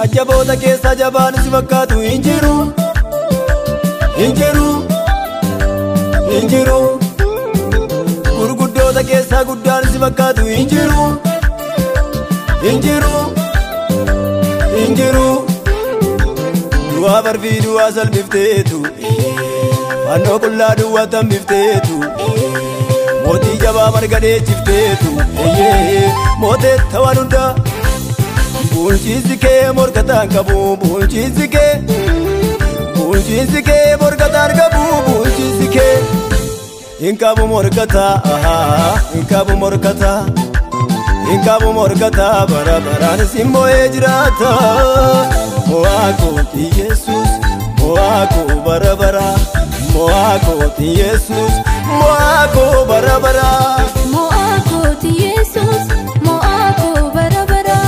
Jajjaboota keessa jabaan si fakkaatu hin jiru. Hin jiru. Hin jiru. Gurguddoota keessa guddaan si fakkaatu hin jiru. Hin jiru. Hin jiru. Du'aa barfii du'aa salphifteetu. Fannoo qullaa duwwaa tambifteetu. Mootii jabaa marga dheechifteetu. Mooteetta waan hundaa. Bulchiinsi kee morkataan qabu bulchiinsi kee. Bulchiinsi kee morkataan qabu bulchiinsi kee. Hin qabu morkataa hin qabu morkataa. Hin qabu morkataa bara baraan si moo'ee jiraata. Mo'aa kooti Yesuus mo'aa koo bara bara. Mo'aa kooti Yesuus mo'aa koo bara bara. Mo'aa kooti Yesuus mo'aa koo bara bara.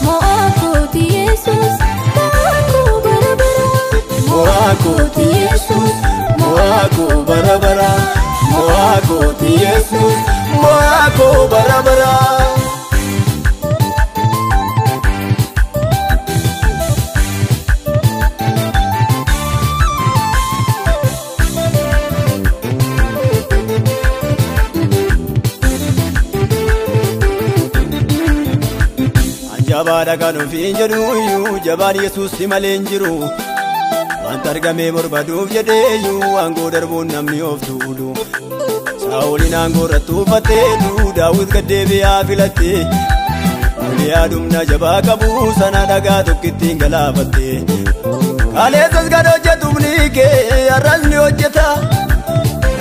Mo'aa kooti Yesuus mo'aa koo bara bara. Mo'aa kooti Yesuus mo'aa koo bara bara. Mo'aa kooti Yesuus mo'aa koo bara bara. Jabaadha kan ofiin jedhuyyuu jabaan Yesuus si malee hin jiru. Wanta argamee barbaaduuf jedheeyyuu aangoo darbuun namni of tuulu. Saa'oliin aangoo irratti uffatteetu Daawit gaddeebi'aa filatte. Goliyaad humna jabaa qabu sana dhagaa tokkittiin galaafatte. Kaleessas kan hojjetu humni kee har'as ni hojjeta.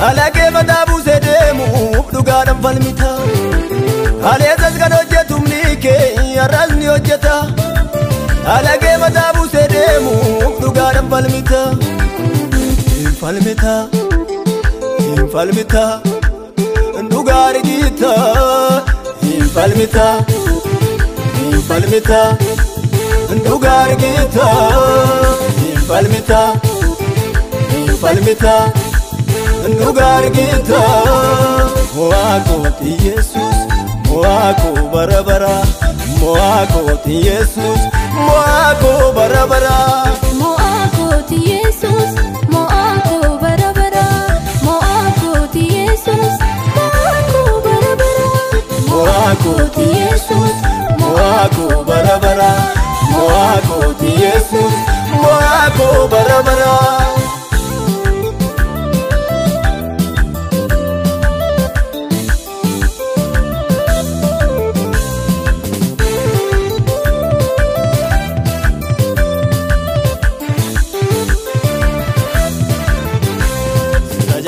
Haala kee mataa buusee deemuuf dhugaadhaan falmita. Kaleessas kan hojjetu humni kee har'as ni hojjeta. Haala kee mataa buusee deemuuf dhugaadhaan falmita. Hin falmita, hin falmita, dhugaa argita. Hin falmita, hin falmita, dhugaa argita. Hin falmita, hin falmita, dhugaa argita. Mo'aa kooti Yesuus mo'aa koo bara bara. Mo'aa kooti Yesuus mo'aa koo bara bara. Mo'aa kooti Yesuus mo'aa koo bara bara. Mo'aa kooti Yesuus mo'aa koo bara bara. Mo'aa kooti Yesuus mo'aa koo bara bara. Mo'aa kooti Yesuus mo'aa koo bara bara.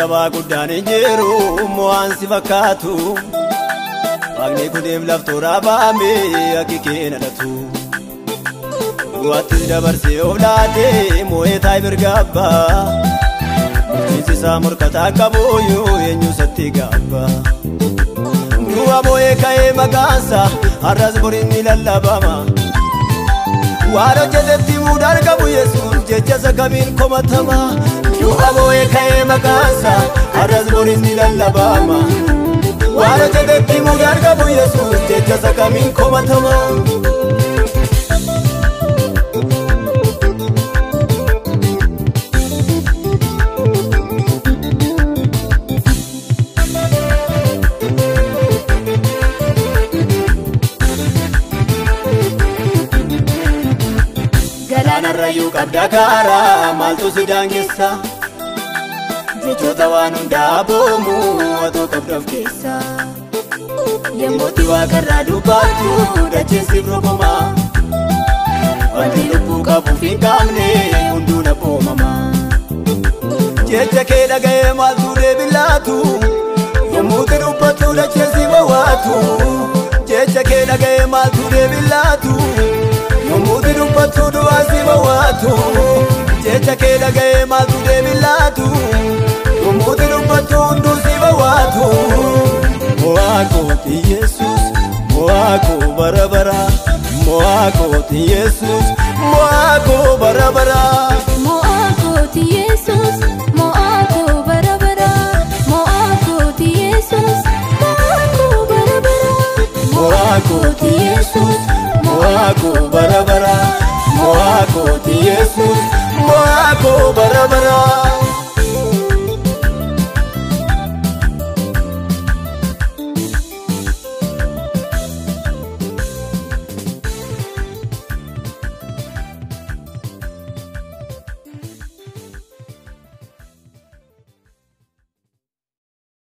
Jabaa guddaan hin jiru mo'aan si fakkaatu. Waaqni kuniif laftoora baame akki kee dhalatu. Du'aatti dabarsee of laatee moo'ee taa'ee mirga abbaa. Bulchiinsi isaa morkataa qabuyyuu eenyu isatti gaabba. Du'a moo'ee ka'ee maqaansa har'as boriin ni lallabama. Waan hojjetetti muudaan qabu Yesuus jecha isa kamiin komatama. Du'a moo'ee ka'ee maqaansa har'as boriin ni lallabama. Waan hojjetetti muudaan qabu Yesuus jecha isa kamiin komatama. Galaanarrayyuu qabda kaaraa maaltu si daangessa? Jechoota waan hundaa boomu otoo qabda of keessa. Yemmuu waaqarraa dubbattu dacheen siif rukuma. Wanti lubbuu qabuuf hin qabne hunduu na boomama. Jecha kee dhaga'ee maaltu deebilaatu? Yemmuu dubbattu dacheen si bowwaatu. Jecha kee dhaga'ee maaltu deebilaatu? Yommuu dubbattu du'aa si bowwaatu. Jecha kee dhaga'ee maaltu deebilaatu? Yommuu dubbattu hunduu si bowwaatu. Mo'aa kooti Yesuus mo'aa koo bara bara. Mo'aa kooti Yesuus mo'aa koo bara bara. Mo'aa kooti Yesuus mo'aa koo bara bara. Mo'aa kooti Yesuus mo'aa koo bara bara. Mo'aa kooti Yesuus mo'aa koo bara bara. Kooti Yesuus, mo'aa koo bara bara.